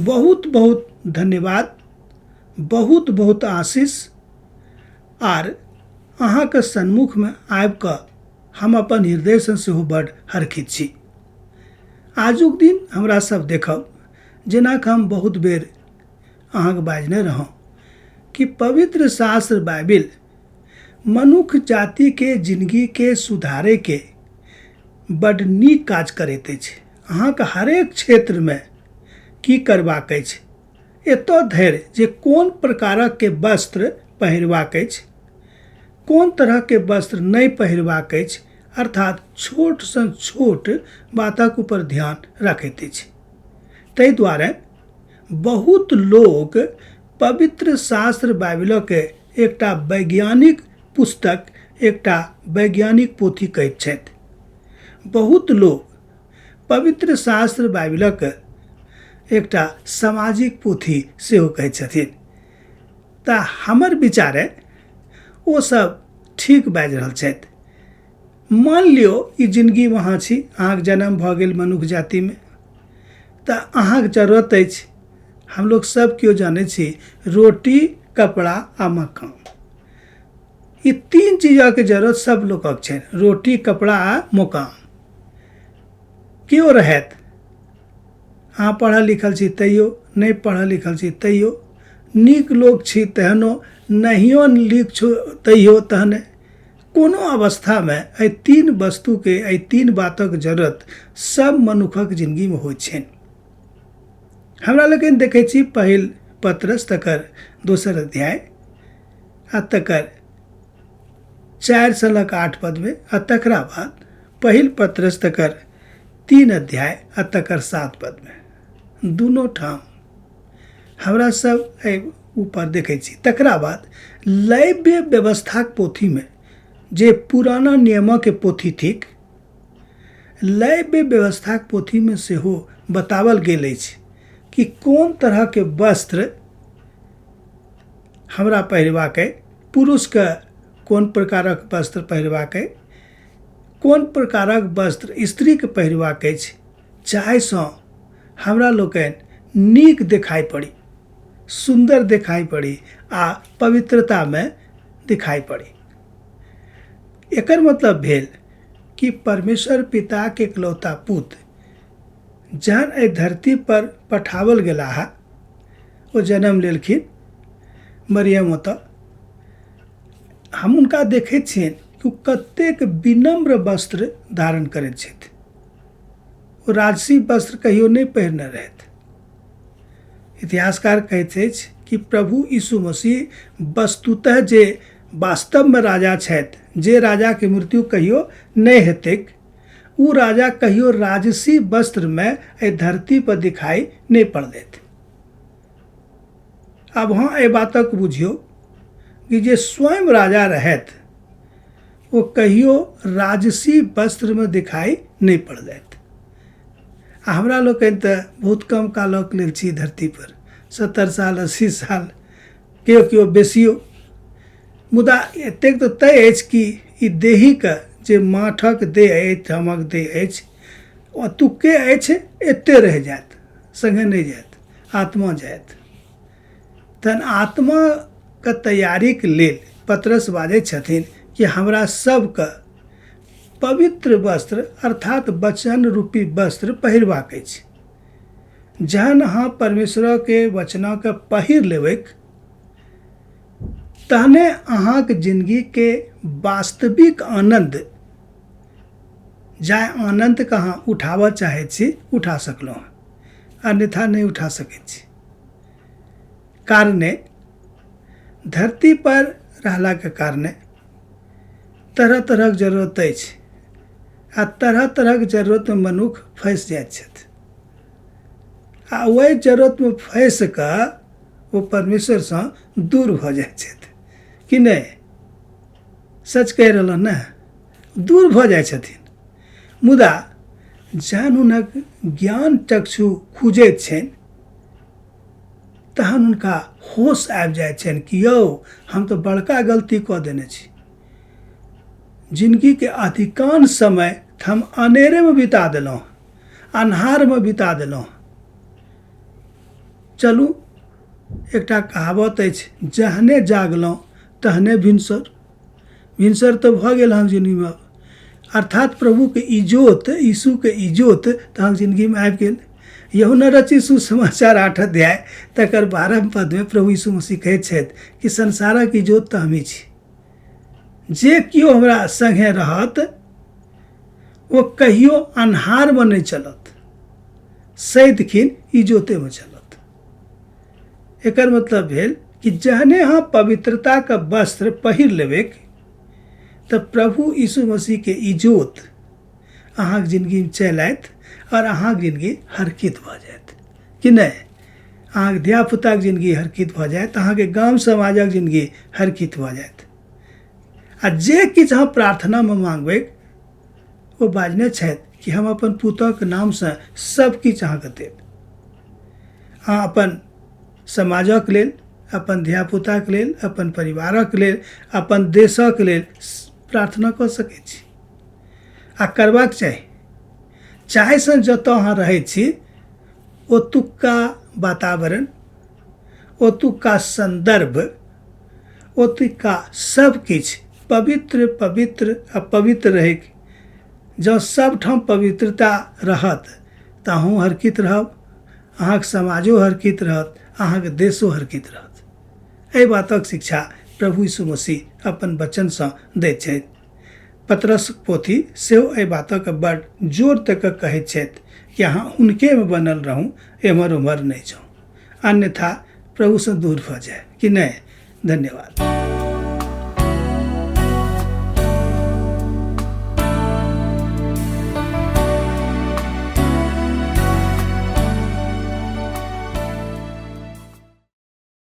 बहुत बहुत धन्यवाद, बहुत बहुत आशीष। आर अहाँके सन्मुखमे आबि कऽ हम अपन हृदयसँ सेहो बड्ड हर्षित छी। आजुक दिन हमरा सब देखब, जेनाकि हम बहुत बेर अहाँके बाजने रहौं कि पवित्र शास्त्र बाइबिल मनुख जातिके जिनगीके सुधारैके बड्ड नीक काज करैत अछि। अहाँके हरेक क्षेत्रमे की करबाक अछि, एतऽ धरि जे कोन प्रकारके वस्त्र पहिरबाक अछि, कोन तरहके वस्त्र नहि पहिरबाक अछि, अर्थात छोटसँ छोट बातक ऊपर ध्यान रखैत अछि। ताहि दुआरे बहुत लोक पवित्र शास्त्र बाइबिलके एकटा वैज्ञानिक पुस्तक, एकटा वैज्ञानिक पोथी कहैत छथि। बहुत लोक पवित्र शास्त्र बाइबिलक एकटा सामाजिक पोथी सेहो कहैत छथिन। तऽ हमर विचारे ओ सब ठीक बाजि रहल छथि। मान लियौ ई जिनगीमे अहाँ छी, अहाँके जन्म भऽ गेल मनुख जातिमे, तऽ अहाँके जरूरत अछि, हमलोग सब केओ जानै छी, रोटी कपड़ा आ मकान, ई तीन चीजके जरूरत सब लोकक छै, रोटी कपड़ा आ मकान। केओ रहत, अहाँ पढ़ल लिखल छी तैयो, नहि पढ़ल लिखल छी तैयो, नीक लोक छी तहनो, नहियो नीक छो तैयो, तहने कोनो अवस्थामे एहि तीन वस्तुके, एहि तीन बातक जरूरत सब मनुखक जिनगीमे होइ छनि। हमरा लोकनि देखै छी पहिल पत्रस तकर दोसर अध्याय आ तकर 4 लऽ कऽ 8 पदमे, आ तकरा बाद पहिल पत्रस तकर 3 अध्याय आ तकर 7 पदमे, दुनू ठाम हमरा सब एहि ऊपर देखै छी। तकरा बाद लैव्य व्यवस्थाक पोथीमे, जे पुराना नियमके पोथी थिक, लैव्य व्यवस्थाक पोथीमे सेहो बताओल गेल अछि कि कोन तरहके वस्त्र हमरा पहिरबाक अइ, पुरुषके कोन प्रकारक वस्त्र पहिरबाक अइ, कोन प्रकारक वस्त्र स्त्रीके पहिरबाक अछि, जाहिसँ हमरा लोकनि नीक देखाइ पड़ी, सुन्दर देखाइ पड़ी आ पवित्रतामे दिखाइ पड़ी। एकर मतलब भेल कि परमेश्वर पिताके इकलौता पुत्र जहन एहि धरती पर पठाओल गेलाह, ओ जन्म लेलखिन मरियम ओतऽ, हम हुनका देखैत छियनि कि ओ कतेक विनम्र वस्त्र धारण करैत छथि। ओ राजसी वस्त्र कहियो नहि पहिरने रहथि। इतिहासकार कहैत अछि कि प्रभु यीशु मसीह वस्तुतः जे वास्तवमे राजा छथि, जे राजाके मृत्यु कहियो नहि हेतैक, ओ राजा कहियो राजसी वस्त्रमे एहि धरती पर दिखाई नहि पड़लथि। आब अहाँ एहि बातक बुझियौ कि जे स्वयं राजा रहथि ओ कहियो राजसी वस्त्रमे दिखाई नहि पड़लथि। आ हमरा लोकनि तऽ बहुत कम कालक लेल छी धरती पर, 70 साल 80 साल, केओ केओ बेसियो, मुदा एतेक तऽ तय अछि कि ई देहीके जे माठक देह अछि, ठामक देह अछि, ओतुके अछि, एते रहि जायत, सङ्गे नहि जायत, आत्मा जायत। तहन आत्माके तैयारीके लेल पतरस बाजै छथिन कि हमरा सबके पवित्र वस्त्र अर्थात वचन रूपी वस्त्र पहिरबाक अछि। जहन अहाँ परमेश्वरके वचनके पहिर लेबैक तहने अहाँके जिनगीके वास्तविक आनन्द, जाहि आनन्दके अहाँ उठाबऽ चाहै छी, उठा सकलहुँ हँ, अन्यथा नहि उठा सकै छी। कारणे धरती पर रहलाके कारणे तरह तरहक जरूरत अछि आ तरह तरहक जरूरतमे मनुख फँसि जाइत छथि आ ओहि जरूरतमे फँसि कऽ ओ परमेश्वरसँ दूर भऽ जाइत छथि कि नहि? सच कहि रहलहुँ ने, दूर भऽ जाइ छथिन। मुदा जहन हुनक ज्ञान चक्षु खुजैत छनि तहन हुनका होश आबि जाइ छनि कि यौ हम तऽ बड़का गलती कऽ देने छी, जिनगीके अधिकांश समय तऽ हम अनेरेमे बिता देलहुँ, अन्हारमे बिता देलहुँ। चलू, एकटा कहावत अछि, जहने जागलहुँ तहने भिनसर। भिनसर तऽ भऽ गेल अहाँके जिन्दगीमे, अर्थात प्रभुके इजोत, यीशुके इजोत तऽ अहाँके जिन्दगीमे आबि गेल। यूहन्ना रचित सुसमाचार 8 अध्याय तकर 12 पदमे प्रभु यीशु मसीह कहैत छथि कि संसारक इजोत तऽ हमही छी, जे केओ हमरा सङ्गे रहत ओ कहियो अन्हारमे नहि चलत, सदिखिन इजोतेमे चलत। एकर मतलब भेल कि जहने अहाँ पवित्रताके वस्त्र पहिर लेबै तऽ प्रभु यीशु मसीहके इजोत अहाँके जिन्दगीमे चलि आयत आओर अहाँके जिन्दगी हरकित भऽ जायत कि नहि। अहाँके धियापुताके जिन्दगी हरकित भऽ जायत, अहाँके गाम समाजक जिन्दगी हरकित भऽ जायत। आ जे किछु अहाँ प्रार्थनामे माँगबै, ओ बाजने छथि कि हम अपन पुतोहके नामसँ सब किछु अहाँके देब। अहाँ अपन समाजक लेल, अपन धियापुताके लेल, अपन परिवारक लेल, अपन देशक लेल प्रार्थना कऽ सकै छी आ करबाक चाही। चाहेसँ जतऽ अहाँ रहै छी ओतुक्का वातावरण, ओतुक्का सन्दर्भ, ओतुक्का सब किछु पवित्र पवित्र आ पवित्र रहैक। जँ सबठाम पवित्रता रहत तऽ अहूँ हरकित रहब, अहाँके समाजो हरकित रहत, अहाँके देशो हरकित रहत। एहि बातक शिक्षा प्रभु यीशु मसीह अपन वचनसँ दैत छथि। पतरस पोथी सेहो एहि बातक बड़ जोर दऽ कऽ कहैत छथि कि अहाँ हुनकेमे बनल रहू, एम्हर ओम्हर नहि जाउ, अन्यथा प्रभुसँ दूर भऽ जाय कि नहि। धन्यवाद।